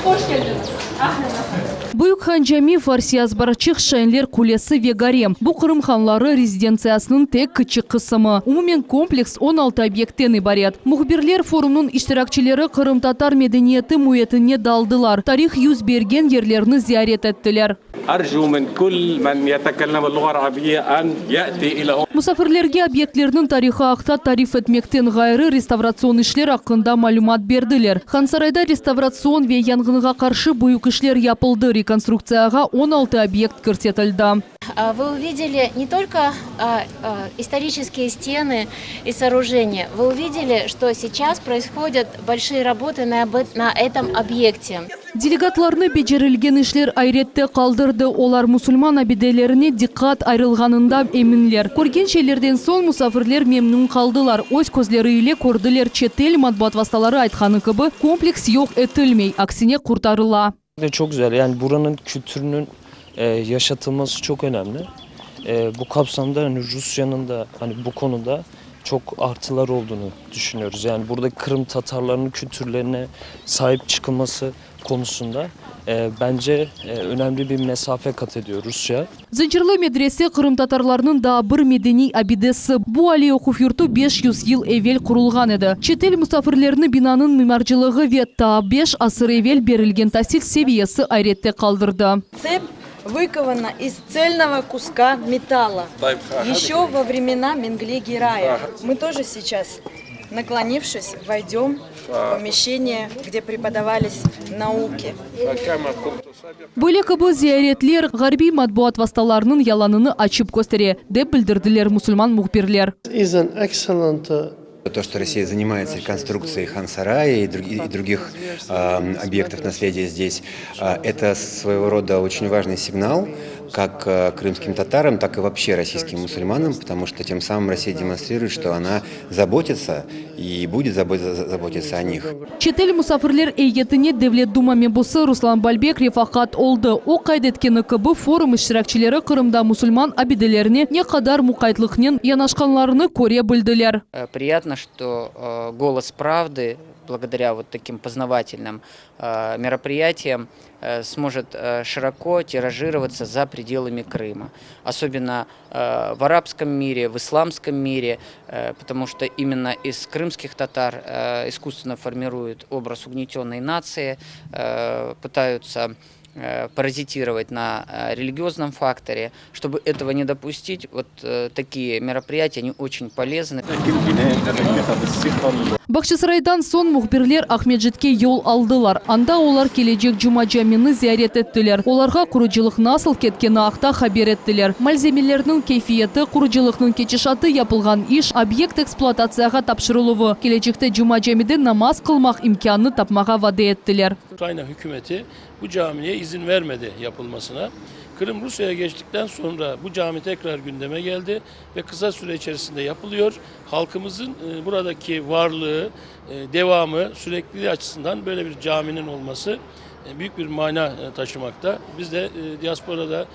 Hoş keldiñiz! Ahlen ve sahlen! Büyük Han Cami, Farsiy azbarçıq, Şainler qulesi ve garem, bu Qırım hanları rezidentsiyasınıñ tek kiçik qısımı. Umumen kompleks 16 obyektten ibaret. Mühbirler forumnıñ iştirakçileri qırımtatar medeniyeti müitine daldılar, tarih yüz bergen yerlerni ziyaret ettiler. Arju min kül men yetekellem el-luğa el-arabiyye en ye'ti ila. Musafirlerge obyektlerniñ tarihı aqta tarif etmekten ğayrı, restavratsion işler aqqında malümat berdiler. Hansarayda restavratsion ve yanğınğa qarşı büyük işler yapıldı, rekonstruktsiyağa 16 obyekt kirsetildi. Вы увидели не только исторические стены и сооружения, вы увидели, что сейчас происходят большие работы на этом объекте. Delegatlarnı becerilgen işler ayrette qaldırdı, olar musulman abidelerine diqqat ayırılğanında eminler. Körgen şeylerden soñ musafirler memnün qaldılar, öz közleri ile kördiler, çetel matbuat vastaları aytqanı kibi, kompleks yoq etilmey, aksine qurtarıla. Çok güzel. Yani buranın kültürünün yaşatılması çok önemli. Bu kapsamda hani Rusya'nın da hani bu konuda çok artılar olduğunu düşünüyoruz. Yani burada Kırım Tatarlarının kültürlerine sahip çıkılması konusunda bence önemli bir mesafe kat ediyor Rusya. Zıncırlı medrese qırımtatarlarnıñ daa bir medeniy abidesi. Bu aliy oquv yurtu 500 yıl evel qurulğan edi. Çetel musafirlerini binanıñ mimarcılığı ve taa beş asır evel berilgen tasil seviyesi ayrette qaldırdı. Цепь выкована из цельного куска металла. Еще во времена Менгли Герая. Мы тоже сейчас, наклонившись, войдем в помещение, где преподавались науки. Böyle kibi ziyaretler ğarbiy matbuat vastalarınıñ yalanını açıp köstere, dep bildirdiler musulman mühbirler. Is an excellent То, что Россия занимается реконструкцией Хан-Сарая и других объектов наследия здесь, это своего рода очень важный сигнал как крымским татарам, так и вообще российским мусульманам, потому что тем самым Россия демонстрирует, что она заботится и будет заботиться о них. Çetel musafirler eyyetine Devlet Duma mebusı Ruslan Balbek refaqat oldı. O qayd etkeni kibi, forum iştirakçileri Qırımda musulman abidelerine ne qadar muqaytlıqnen yanaşqanlarını köre bildiler. Приятно, что «Голос правды» благодаря вот таким познавательным мероприятиям сможет широко тиражироваться за пределами Крыма. Особенно в арабском мире, в исламском мире, потому что именно из крымских татар искусственно формируют образ угнетенной нации, пытаются паразитировать на религиозном факторе. Чтобы этого не допустить, вот такие мероприятия, они очень полезны. Bağçasaraydan soñ mühbirler Aqmescitke yol aldılar. Anda olar kelecek Cuma camini ziyaret ettiler. Olarğa qurucılıq nasıl ketkeni aqta haber ettiler. Malzemelerniñ keyfiyeti, qurucılıqnıñ ketişatı, yapılğan iş, obyekt ekspluatatsiyağa tapşırıluvı, kelecekte Cuma camide namaz qılmaq imkânını tapmağa vade ettiler. Ukrayna hükümeti bu camiye izin vermedi yapılmasına. Kırım Rusya'ya geçtikten sonra bu cami tekrar gündeme geldi ve kısa süre içerisinde yapılıyor. Halkımızın buradaki varlığı, devamı, sürekliliği açısından böyle bir caminin olması büyük bir mana taşımakta. Biz de diasporada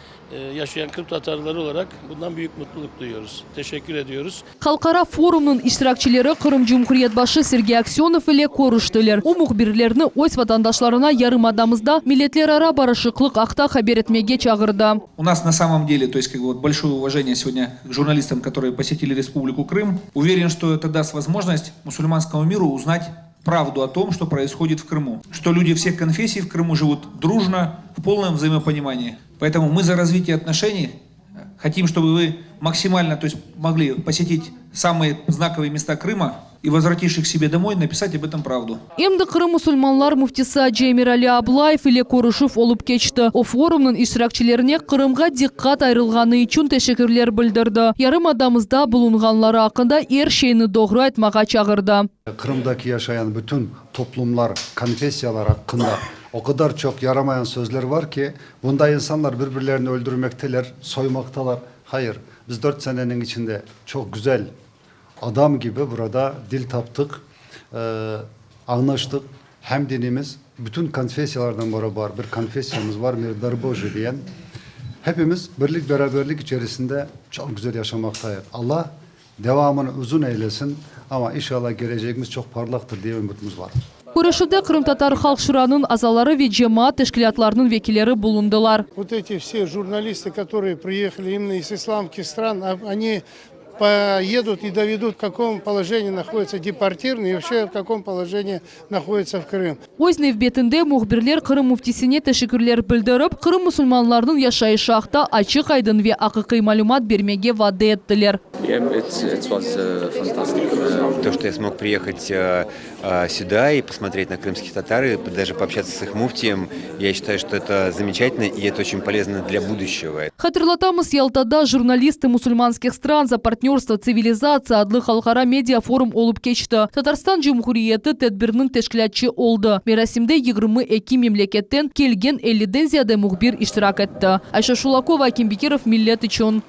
yaşayan Kırım Tatarları olarak bundan büyük mutluluk duyuyoruz. Teşekkür ediyoruz. Halqara forumnıñ iştirakçileri Qırım Cumhuriyet başı Sergey Aksönov ile körüştiler. O, mühbirlerni öz vatandaşlarına yarımadamızda milletlerara barışıqlıq aqta haber etmege çağırdı. У нас на самом деле, то есть как бы вот большое уважение сегодня к журналистам, которые посетили Республику Крым. Уверен, что это даст возможность мусульманскому миру узнать правду о том, что происходит в Крыму. Что люди всех конфессий в Крыму живут дружно, в полном взаимопонимании. Поэтому мы за развитие отношений хотим, чтобы вы максимально, то есть могли посетить самые знаковые места Крыма и, возвратившись к себе домой, написать об этом правду. Em de Qırım musulmanlar müftisi acı Emirali Ablayev ile körüşüv olıp keçti. O, forumnıñ iştirakçilerine Qırımğa diqqat ayırılğanı içün teşekkürler bildirdi. Yarımadamızda bulunğanları aqqında er şeyni doğru aytmağa çağırdı. Qırımdaki yaşayan bütün toplumlar, konfessiyalar aqqında o qadar çoq yaramayan sözler bar ki, bunda insanlar bir-birlerini öldürmekteler, soymaqtalar. Hayır, biz 4 seneniñ içinde çoq güzel adam kibi burada dil taptıq, añlaştıq. Hem dinimiz, bütün konfessiyalardan beraber bir konfessiyamız bar, Mirdar Boji diyen. Hepimiz birlik beraberlik içerisinde çoq güzel yaşamaqtayıq. Allah devamını uzun eylesin, amma inşallah kelecegimiz çoq parlaqtır diye ümütimiz bar. Körüşüvde Qırımtatar halq Şuranıñ azaları ve cemaat teşkilâtlarınıñ vekilleri bulundılar. Вот эти все журналисты, которые приехали именно из исламских стран, они поедут и доведут, в каком положении находится депортированный и вообще в каком положении находится в Крым. Öz nevbetinde mühbirler Qırım Müftisine teşekkürler bildirip, Qırım musulmanlarınıñ yaşayışı aqta açıq-aydın ve aqiqiy malümat bermege vade ettiler. То, что я смог приехать сюда и посмотреть на крымских татар, и даже пообщаться с их муфтием, я считаю, что это замечательно и это очень полезно для будущего. Hatırlatamız, Yaltada Журналисты мусульманских стран за партнерство цивилизаций adlı halqara media-forum olıp keçti. Tatarstan Cumhuriyeti tedbirniñ teşkilâtçı oldı. Merasimde 22 memleketten kelgen 50-den ziyade mühbir iştirak etti. Ayşe Şulakova, Akim Bekirov, Millet içün.